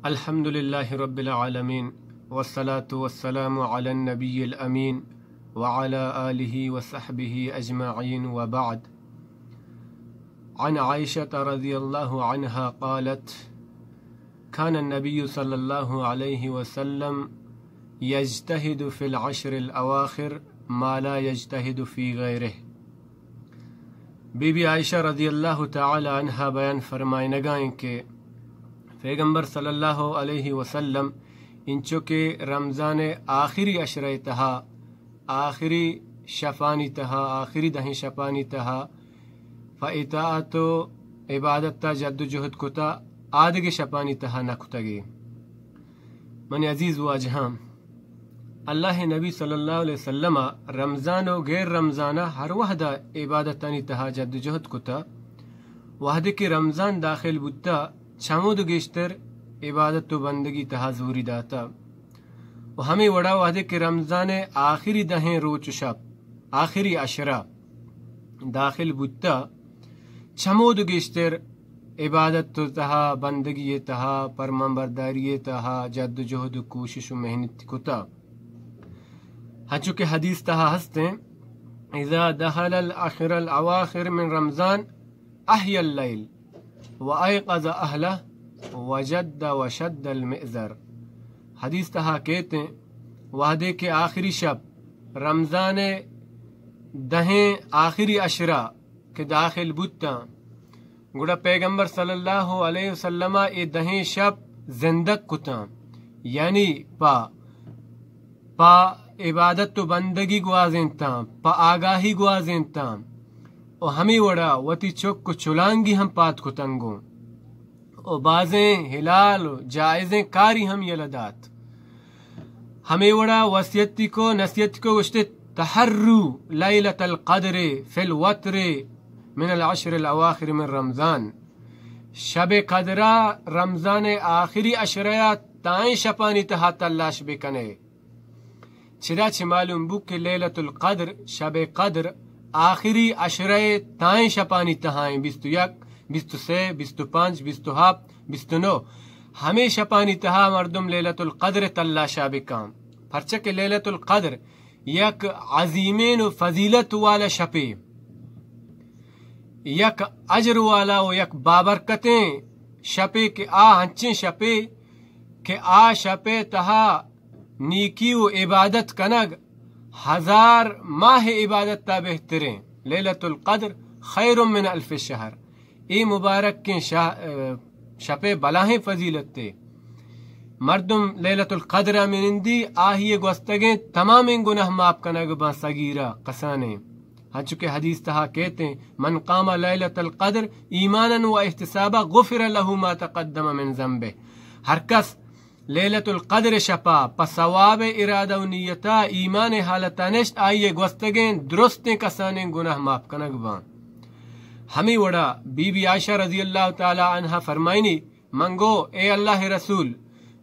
الحمد لله رب العالمين، والصلاة والسلام على النبي الأمين، وعلى آله وصحبه أجمعين، وبعد. عن عائشة رضي الله عنها قالت: كان النبي صلى الله عليه وسلم يجتهد في العشر الأواخر ما لا يجتهد في غيره. بی بی عائشہ رضی اللہ تعالی عنہا بیان فرمائنگا ایں کہ پیغمبر صلی اللہ علیہ وسلم انچو کہ رمضان آخری عشرہ تہا، آخری شپانی تہا، آخری دہیں شپانی تہا پہ اطاعت و عبادت تا جد و جہد کتا، آدگہ شپانی تہا نہ کتگی۔ منی عزیز واجہاں، اللہ نبی صلی اللہ علیہ وسلم رمضان و غیر رمضان ہر وہدا عبادتانی تہا جد و جہد کتا۔ وہدے کہ رمضان داخل بوتا، چمود گیشتر عبادت و بندگی تہا زوری داتا۔ و ہمے وڑا وہدے کہ رمضان آخری دہیں روچ و شپ، آخری عشرہ داخل بوتا، چمود گیشتر عبادت و تہا، بندگی تہا، پرمان برداری تہا جد و جہد و کوشش و محنت کتا۔ ہنچو کہ حدیث تہا ہستیں: اذا دخل العشر الاواخر من رمضان احیا اللیل و ایقظ اہلہ و جد و شد المئزر۔ حدیث تہا کہتیں، وہدے کہ آخری شپ رمضان دہیں آخری عشرہ کہ داخل بوتاں، گڑا پیغمبر صلی اللہ علیہ وسلم اے دہیں شپ زندگ کتاں، یعنی پا پا عبادت و بندگی گوازینتاں، پا آگاہی گوازینتاں و ہمے وڑا وتی چک و چلانگی ہم پاد کتنگوں و بازیں حلال و جائزیں کاری ہم یلہ دات۔ ہمے وڑا وصیتی کو، نصیحتی کو، گوشتے: تحروا لیلۃ القدر فی الوتر من العشر الاواخر من رمضان۔ شب قدرا رمضان آخری عشرہ تائیں شپانی تہا تلاش بکنے۔ چدا چہ معلوم بو کہ لیلۃ القدر، شب قدر، آخری عشرہ تائیں شپانی تہائیں، بیست و یک، بیست و سے، بیست و پنچ، بیست و ہفت، بیست و نو، ہمے شپانی تہا مردم لیلۃ القدر تلاشا بکاں، پرچہ کہ لیلۃ القدر یک عظیمین و فضیلت والا شپے، یک اجر والا و یک بابرکتیں شپے کہ آ ہنچیں شپے کہ آ شپے تہا نیکی و عبادت کنگ ہزار ماہ عبادت تا بہتریں۔ لیلۃ القدر خیر من الف شہر۔ اے مبارکیں شہ-، شپے بلاہیں فضیلتے۔ مردم لیلۃ القدر ء منندی، آہی ء گوستگیں تمامیں گناہ معاف کنگ باں، صغیرہ کسانیں۔ ہنچو کہ حدیث تہا کہتیں: من قام لیلۃ القدر ایمانا و احتسابا غفر له ما تقدم من ذنبه۔ ہر کس لیلۃ القدر شپا پہ ثواب ارادہ و نیتا ایمان حالتا نشت، آئی گوستگیں درستیں کسانیں گناہ معاف کنگ باں۔ ہمے وڑا بی بی عائشہ رضی اللہ تعالی عنہا فرمائنی، من گو، اے اللہ رسول،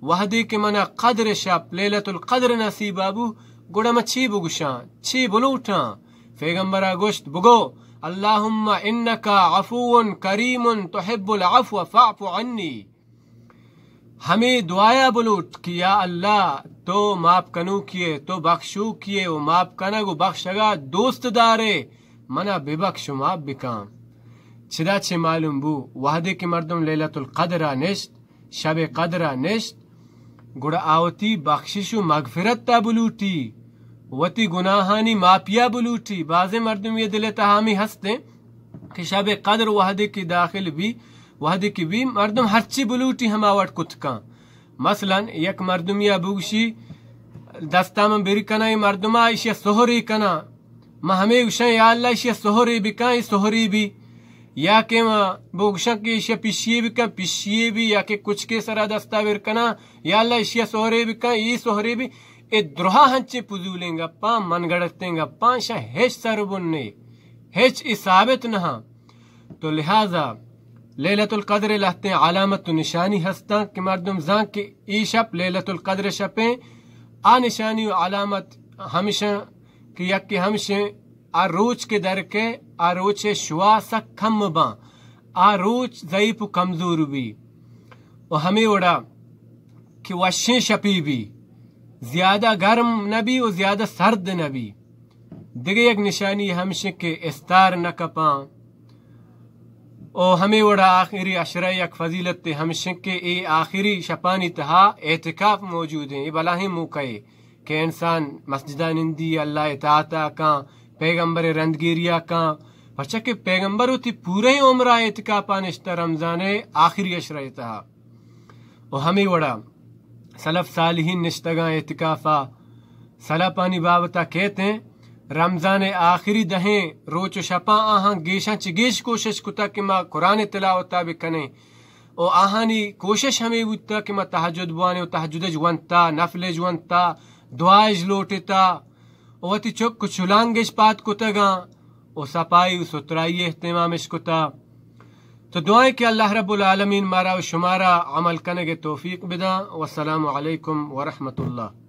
وہدے کہ منا قدر شپ، لیلۃ القدر نصیبا بو، گڑا من چی بگوشاں، چی بلوٹاں؟ پیغمبرا گوشت، بگو، اللہم انک عفو کریم تحب العفو فاعف عنی۔ ہمے دعایا بلوٹ کہ یا اللہ، تو معاف کنوکیے، تو بخشوکیے و معاف کنگ و بخشگا دوست دارے، منا ببخش و معاف بکن۔ چدا چہ معلوم بو، وہدے کہ مردم لیلۃ القدرا نشت، شب قدرا نشت، گڑا آ وتی بخشش و مغفرتا بلوٹی، وتی گناہانی معافیا بلوٹی۔ بازیں مردم یہ دل تہا ہمی ہستیں کہ شب قدر وہدے کہ داخل بی، وہدے کہ بی، مردم ہرچی بلوٹی ہما وڑ کت کن۔ مثلاً یک مردمیا بگوشی، دستا من بری کناں، اے مردما ایشیا سہرے کناں، من ہمے گوشاں، یا اللہ، ایشیا سہرے بکن، اے سہرے بی۔ یا کہ من بگوشاں کہ ایشیا پشیے بکن، پشیے بی۔ یا کہ کچکے سرا دستا بر کناں، یا اللہ، ایشیا سہرے بکن، اے سہرے بی۔ اے درہا ہنچیں پزولیں گپاں، من گڑتیں گپاں، ایشاں ہچ سر و بن نے، ہچ اے ثابت نہ۔ تو لہذا لیلۃ القدر لہتیں علامت و نشانی ہستاں کہ مردم زان کہ اے شپ لیلۃ القدر شپیں۔ آ نشانی و علامت ہمشاں کہ یکے ہمشیں، آ روچ کہ درکے، آ روچے شوا سک کم باں، آ روچ ضعیف و کمزور بی۔ و ہمے وڑا کہ وشیں شپی بی، زیادہ گرم نہ بی و زیادہ سرد نہ بی۔ دگہ یک نشانی ہمشیں کہ استار نہ کپاں۔ او ہمے وڑا آخری عشرہ یک فضیلت ہمشیں کہ اے آخری شپانی تہا اعتکاف موجود ہیں۔ اے بلاہیں موقع ہے کہ انسان مسجدہ نندی، اللہ اطاعت کاں، پیغمبر رندگیریا کاں، پرچہ کہ پیغمبر وتی پورے عمرہ اعتکافا نشتہ رمضان آخری عشرہ تہا۔ و ہمے وڑا سلف صالحین نشتگاں اعتکافا۔ سلفانی بابتا کہتے ہیں، رمضان آخری دہیں روچ و شپاں آہاں گیشاں چہ گیش کوشش کتا کہ ما قرآن تلاوتا بکنیں۔ و آہانی کوشش ہمے بوتا کہ ما تہجد بوانیں و تہجدج ونتا، نفلج ونتا، دعائج لوٹتا و وتی چک و چلانگش پاد کتگاں و صفائی و سترائی اہتمامش کتا۔ تو دعائیں کہ اللہ رب العالمین مارا و شمارا عمل کنگ توفیق بداں۔ والسلام علیکم ورحمۃ اللہ۔